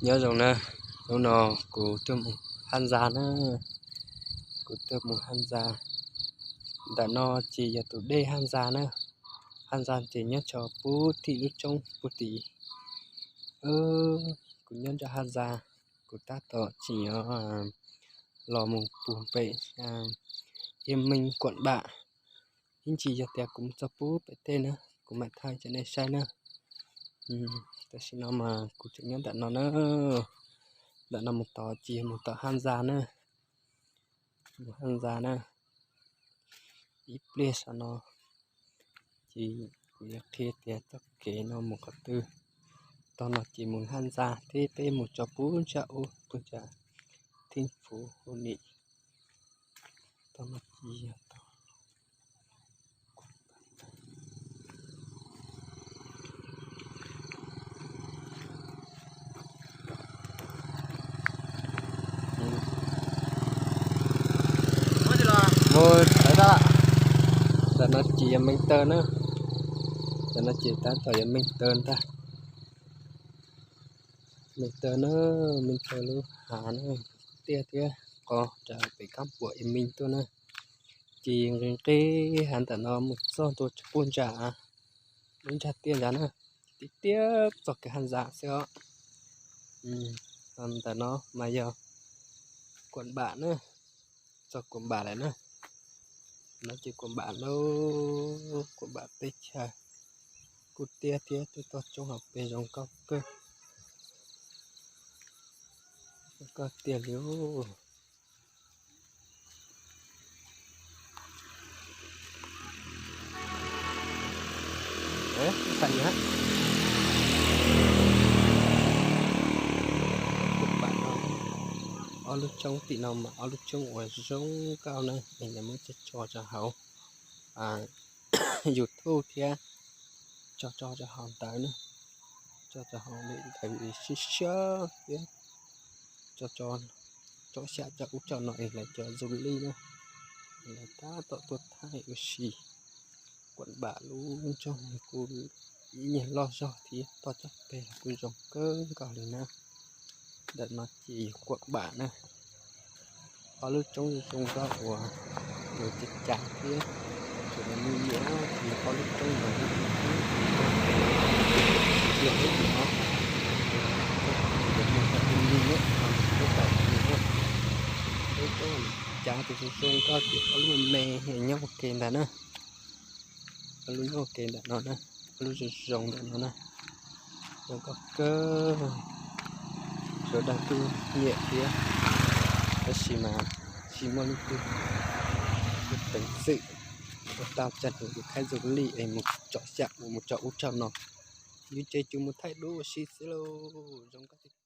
Nyob zoo na, hnub no kuv tuaj mus haj ntxa na, kuv tuaj mus haj ntxa. Ntawm no ces yog tus dej haj ntxa na, haj ntxa ces nyob tso puag tim lub roob puag tim. Kuv nyob nram haj ntxa, kuv tab tom tsim nyog los mus puag pem Iab Meej Kuam Npam. Ib ntsis yog tias kuv mus txog puag pem tej na, kuv mam thaij rau nej saib na. Tam sim no mas kuv tseem nyob ntawm no na, ntawm no mus tod ces mus tom haj ntxa na, mus haj ntxa na. Ib pliag saum no ces kuv yuav qhia tias txoj kev no mus qhov twg. Tog no ces mus haj ntxa thiab peb mus tso puag ntsaj ub puag ntsaj Theej Fuv Hu Nim. Tog no ces yog tog Mus, ntawm no ces yog Meej Taw na, ntawm no ces tab tom yog Meej Taw ntag. Meej Taw na, Meej Taw lub hav na, tiaj thiab qos rau pem kab puam Iab Meej tuaj na. Ces nqis nqis hav ntawm no mus txog ntua puag ntsaj, lub ntsaj tiaj ntawd na, tiaj tiaj txoj kev haj ntxa xwb os. Ntawm no mas yog Kuam Npam na, txog Kuam Npam lawm na. No ces Kuam Npam lauj, Kuam Npam teb chaws kuj tiaj thiab, twb toj roob hauv pes zoo nkauj kawg, zoo nkauj tiag li. Ob lub roob tim no mas ob lub roob uas zoo nkauj na, es lawv muab tso tso rau hauv YouTube thiab, tso tso rau hauv ntawd na, tso rau hauv ntawd siab siab thiab, tso tso xyam cov ub cov no es lawv cov du lij na, lawv tab tom tuaj thaij ua si. Kuam Npam lub nroog kuj ib nyuag loj zog thiab, toj cov peg los kuj zoo kawg nkaus li na. Ntawm no ces Kuam Npam na, ob lub roob zoo nkauj uas yuav cav cav thiab, tsuas yog me nyuam ces ob lub roob no lub roob ces yog lub no, lub roob lub cav ces zoo zoo nkauj ces ob lub me me nyob ua ke ntawd na. Ob lub nyob ua ke ntawm no na, ob lub zoo zoo ntawm no na, zoo nkauj kawg. Sawv daws kuj nyiam thiab, tab sis mas tsis muaj leej twg peev xwm ua tau cov tus khaib zoo li es mus tsom xyam mus tso ub tso no, yus ces yus mus thaij duab ua si xwb lauj. Zoo nkauj tiag.